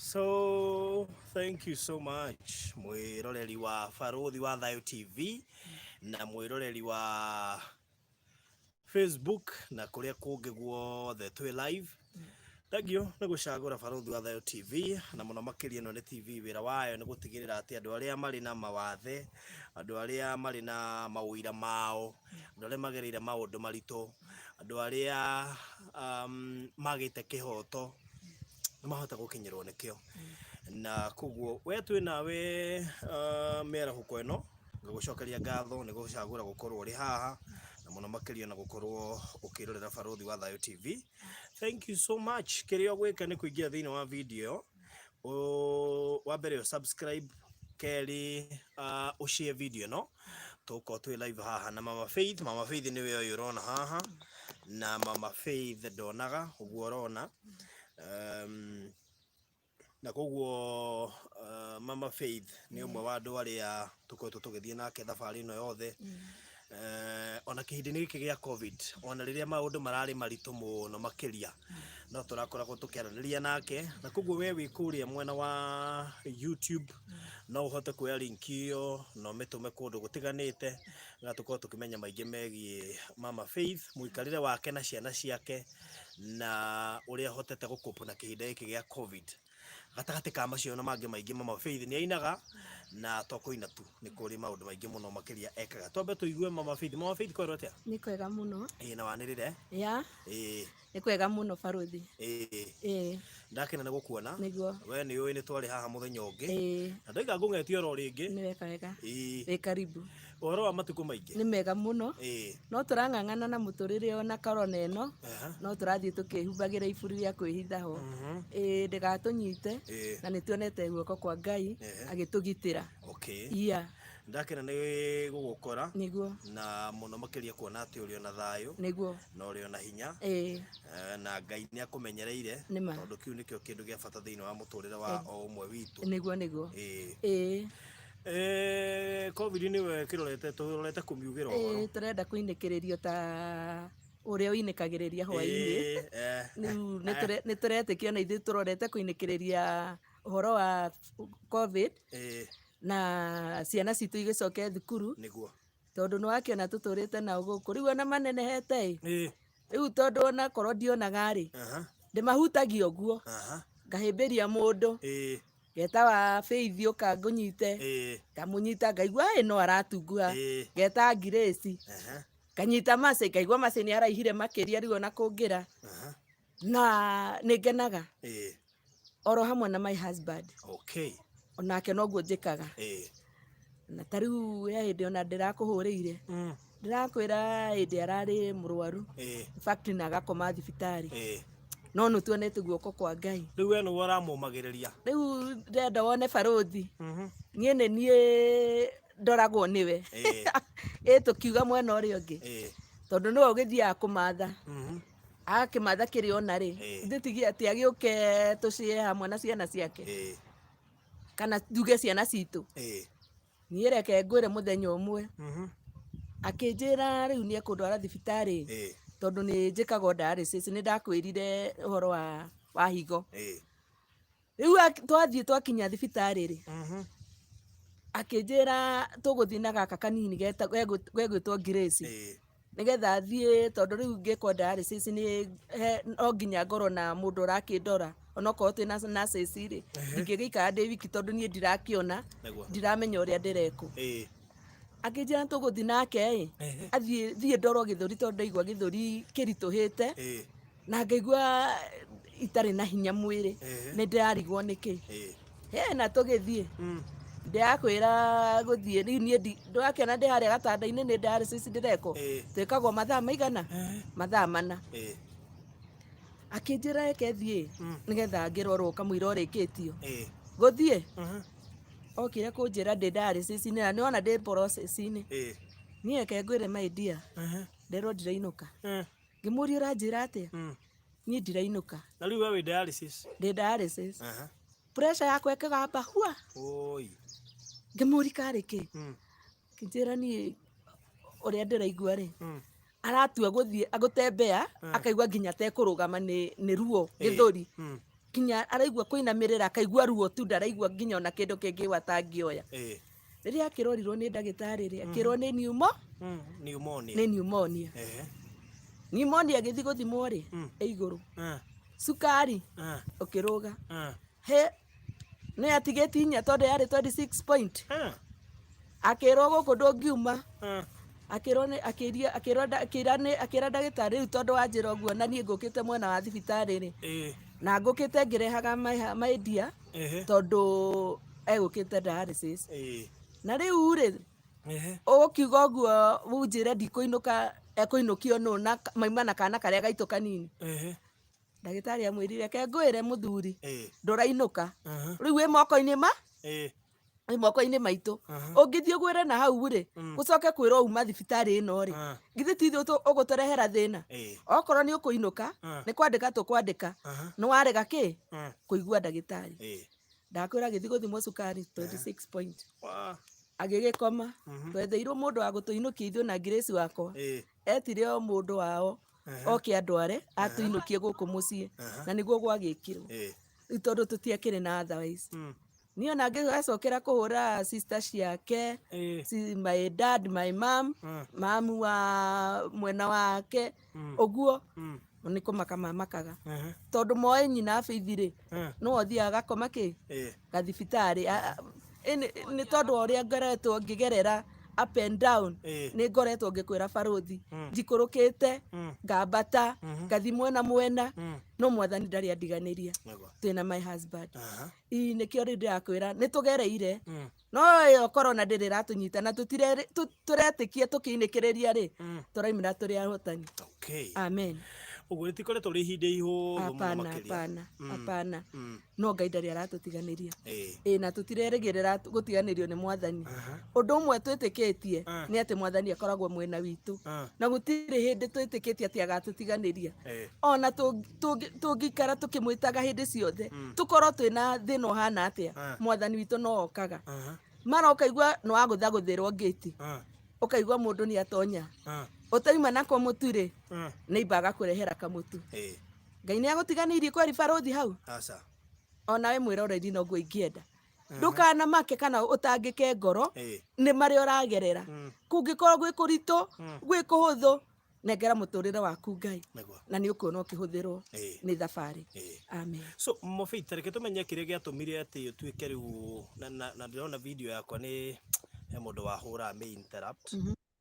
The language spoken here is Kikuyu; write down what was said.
So thank you so much mwiroreri wa Barũthi wa Thayũ TV na mwiroreri wa Facebook na kũrĩa kũngĩ guothe twĩ live. Thengio nĩ gũcagũra Barũthi wa Thayũ TV na mũno makĩria ĩno nĩ TV wĩra wayo nĩ gũtigĩrĩra atĩ andũ arĩa marĩ na mawathe, andũ arĩa marĩ na maũira mao, andũ arĩa magereire maũndũ maritũ, andũ arĩa magĩte kĩhoto nĩ mahota gũkinyĩrwo nĩkĩo. Na koguo we twĩ nawe mĩarahũko ĩno, ngagũcokeria ngatho nĩ gũcagũra gũkorwo ũrĩ haha, na mũno makĩria na gũkorwo ũkĩrorera Barũthi wa Thayũ TV. Thank you so much. Kĩrĩa ũgwĩka nĩ kũingĩra thĩinĩ wa video ĩyo, wa mbere ũ subscribe, kerĩ ũ share video ĩno, tũgũkorwo twĩ live haha na Mama Faith. Mama Faith nĩwe ũyũ ũrona haha, na Mama Faith ndonaga ũguo ũrona. Na koguo Mama Faith nĩ ũmwe wa andũ arĩa tũkoretwo tũgĩthiĩ nake thabarĩ ĩno yothe. Ona kĩhinda-inĩ gĩkĩ gĩa Covid, ona rĩrĩa maũndũ mararĩ maritũ mũno makĩria, no tũrakoragwo tũkĩaranĩria nake. Na koguo we wĩ kũrĩa mwena wa YouTube, no ũhote kuoya link ĩyo na ũmĩtũme kũndũ gũtiganĩte, nĩgetha tũkorwo tũkĩmenya maingĩ megiĩ Mama Faith, mũikarĩre wake na ciana ciake, na ũrĩa ahotete gũ cope na kĩhinda gĩkĩ gĩa Covid. Gatagatĩ ka macio na mangĩ maingĩ Mama Faith nĩ ainaga, na to kũina tu, nĩ kũrĩ maũndũ maingĩ mũno makĩria ekaga. Twambe tũigue Mama Faith. Mama Faith kwerwo atĩa? Nĩ kwega mũno. Ĩĩ na wanĩrĩre? Ya. Ĩĩ. Nĩ kwega mũno barũthi. Ĩĩ. Ĩĩ. Ndakena nĩ gũkuona. Nĩguo. We nĩ ũĩ nĩ twarĩ haha mũthenya ũngĩ. Ĩĩ. Na ndoiga ngũng'etie oro rĩngĩ. Nĩ weka wega. Ĩĩ. Wĩ karibu. Ũhoro wa matukũ maingĩ? Nĩ mega mũno. Ĩĩ. No tũrang'ang'ana na mũtũrĩre ona korona ĩno. Aha. No tũrathiĩ tũkĩhumbagĩra iburi rĩa kwĩhitha ho. Ĩĩ ndĩgatũnyite. Ĩĩ. Na nĩ tuonete guoko kwa Ngai Ehe. agĩtũgitĩra. Okay. Iya. Ndakena nĩ gũgũkora. Nĩguo. Na mũno makĩria kuona atĩ ũrĩ ona thayũ. Nĩguo. Na ũrĩ ona hinya. Ĩĩ. Na Ngai nĩ akũmenyereire. Nĩma. Tondũ kĩu nĩkĩo kĩndũ gĩa bata thĩinĩ wa mũtũrĩre wa o ũmwe witũ. Nĩguo nĩguo. Ĩĩ. Ĩĩ. Covid nĩwe kĩrorete tũrorete kũmiugĩra ũhoro. Ĩĩ tũrenda kũinĩkĩrĩrio ta ũrĩa ũinĩkagĩrĩria hwaĩ-inĩ. Rĩu nĩ tũretĩkia ona ithuĩ tũrorete kũinĩkĩrĩria ũhoro wa Covid na ciana citũ igĩcoke thukuru. Nĩguo. Tondũ nĩ wakĩona tũtũrĩte nao gũkũ. Rĩu ona manenehete ĩ, rĩu tondũ ona korwo ndionaga rĩ, ndĩmahutagia ũguo, ngahĩmbĩria mũndũ. Ngeta wa Faith ũka ngũnyite, ngamũnyita ngaigua ĩ no aratunguha, ngeta Grace, nganyita Mercy ngaigua Mercy nĩ araihire makĩria rĩu ona kũngĩra, na nĩ ngenaga oro hamwe na my husband. Onake noguo njĩkaga. Na ta rĩu he hĩndĩ ona ndĩrakũhũrĩire, ndĩrakwĩra hĩndĩ ararĩ mũrwaru, in fact na agakoma thibitarĩ. No nĩ tuonete guoko kwa Ngai. Rĩu we nĩwe ũramũmagĩrĩria. Rĩu ndĩrenda wone barũthi. Niĩ nĩ niĩ ndoragwo nĩwe. Ĩ tũkiuga mwena ũrĩa ũngĩ. Tondũ nĩwe ũgĩthiaga kũmatha. Agakĩmatha kĩrĩa ona rĩ, ithuĩ ti atĩ agĩũke tũcĩe hamwe na ciana ciake. Kana njuge ciana citũ. Niĩ reke ngwĩre mũthenya ũmwe, akĩnjĩra rĩu nĩ ekũndwara thibitarĩ tondũ nĩ njĩkagwo dialysis, nĩ ndakwĩrire ũhoro wa higo. Rĩu twathiĩ twakinya thibitarĩ rĩ, akĩnjĩra tũgũthiĩ na gaka kanini gegwĩtwo Grace. Nĩgetha thiĩ tondũ rĩu ngĩkwo dialysis nĩ no nginya ngorwo na mũndũ ũrakĩndora onokorwo twĩ na nurses rĩ, ndingĩgĩikara ndĩ wiki tondũ niĩ ndirakĩona, ndiramenya ũrĩa ndĩrekwo. Akĩnjĩra tũgũthiĩ nake ĩ, athiĩ thiĩ ndorwo gĩthũri tondũ ndaigua gĩthũri kĩritũhĩte, na ngaigua itarĩ na hinya mwĩrĩ, nĩ ndĩrarigwo nĩkĩ. Hĩ na tũgĩthiĩ, ndĩrakwĩra gũthiĩ rĩu niĩ ndũrakĩona ndĩ harĩa gatanda-inĩ nĩ dialysis ndĩrekwo, twĩkagwo mathaa maigana? Mathaa mana. Akĩnjĩra reke thiĩ nĩgetha ngĩrorwo kamũira ũrĩkĩtio. Gũthiĩ, okire kũnjĩra ndĩ dialysis-inĩ na nĩwona ndĩ process-inĩ. Niĩ reke ngwĩre my dear, nderwo ndirainũka. Ngĩmũria ũranjĩra atĩa? Niĩ ndirainũka. Na rĩu we wĩ dialysis? Ndĩ dialysis. Pressure yakwa ĩkĩgamba hua. Oi. Ngĩmũria karĩ kĩ? Akĩnjĩra niĩ ũrĩa ndĩraigua rĩ, aratua gũthiĩ gũtembea akaigua nginya atekũrũgama nĩ ruo gĩthũri. Kinya araigua kũinamĩrĩra, akaigua ruo tu, ndaraigua nginya ona kĩndũ kĩngĩ atangĩoya. Rĩrĩa akĩrorirwo nĩ ndagĩtarĩ rĩ, akĩrwo nĩ pneumo Pneumonia. Nĩ pneumonia. Pneumonia ĩgĩthiĩ gũthimwo rĩ, ĩ igũrũ. Cukari ũkĩrũga. He nĩ atigĩtie inya tondũ yarĩ 26 point. Akĩrwo gũkũ ndũngiuma. Akĩrwo nĩ akĩria akĩrwo akĩra nĩ akĩra ndagĩtarĩ, rĩu tondũ wanjĩra ũguo na niĩ ngũkĩte mwena wa thibitarĩ rĩ, na ngũkĩte ngĩrehaga my dear, tondũ egũkĩte dialysis, na rĩu rĩ, ũgũkiuga ũguo ũnjĩre ndikũinũka, ekũinũkio nũ na maima na kana karĩa gaitũ kanini? Ndagĩtarĩ amwĩrire, ke ngwĩre mũthuri, ndũrainũka. Rĩu wĩ moko-inĩ ma wĩ moko-inĩ maitũ. Ũngĩthiĩ ũgwĩre na hau rĩ, gũcoke kwĩrwo uma thibitarĩ ĩno rĩ, githĩ ti ithuĩ ũgũtũrehera thĩna? Okorwo nĩ ũkũinũka, nĩ kwandĩka tũkwandĩka. Nĩ warega kĩ kũigua ndagĩtarĩ. Ndakwĩra agĩthiĩ gũthimwo cukari 26 point. Agĩgĩkoma. Twetheirwo mũndũ wa gũtũinũkia ithuĩ na Grace wakwa. Etire o mũndũ wao oke andware atũinũkie gũkũ mũciĩ, na nĩguo gwagĩkirwo. Rĩu tondũ tũtiakĩrĩ na otherwise, niĩ ona ngĩgacokera kũhũra sister ciake, si, my dad, my mom, mamu wa mwena wake, ũguo nĩ kũmaka mamakaga, tondũ moĩ nyina Faith rĩ, no athiaga agakoma kĩ gathibitarĩ. Nĩ tondũ wa ũrĩa ngoretwo ngĩgerera up and down. Nĩ ngoretwo ngĩkwĩra barũthi, njikũrũkĩte, ngambata, ngathi mwena mwena, no Mwathani ndarĩ andiganĩria. Twĩna my husband. Ii nĩkĩo rĩu ndĩrakwĩra nĩ tũgereire, no ĩyo corona ndĩrĩ ĩratũnyita na tũretĩkia tũkĩinĩkĩrĩria rĩ, tũraimĩra tũrĩ ahotani. Amen. Ũguo rĩtikoretwo rĩ ihinda ihũthũ mũno Hapana. makĩria. Hapana, hapana. No Ngai ndarĩ aratũtiganĩria. Ĩ na tũtirerĩgĩrĩra gũtiganĩrio nĩ Mwathani. Ũndũ ũmwe twĩtĩkĩtie nĩ atĩ Mwathani akoragwo mwena witũ, na gũtirĩ hĩndĩ twĩtĩkĩtie atĩ agatũtiganĩria. Ona tũngĩikara tũkĩmwĩtaga hĩndĩ ciothe, tũkorwo twĩna thĩna ũhana atĩa, Mwathani witũ no okaga. Mara ũkaigua nĩ wagũthagũthĩrwo ngĩti, ũkaigua mũndũ nĩ atonya, ũtaima nako mũtu rĩ, nĩ imba agakũrehera kamũtu. Ngai nĩ agũtiganĩirie kweri barũthi hau? Aca. Onawe mwĩroreri, noguo ingĩenda ndũkanamake kana ũtangĩke ngoro nĩ marĩa ũragerera. Kũngĩkorwo gwĩ kũritũ, gwĩ kũhũthũ, nengera mũtũrĩre waku Ngai, na nĩ ũkuona ũkĩhũthĩrwo nĩ thabarĩ. Amen. So Mofita, reke tũmenye kĩrĩa gĩatũmire atĩ ũtuĩke rĩu na ndĩrona video yakwa nĩ he mũndũ wahũra me interrupt.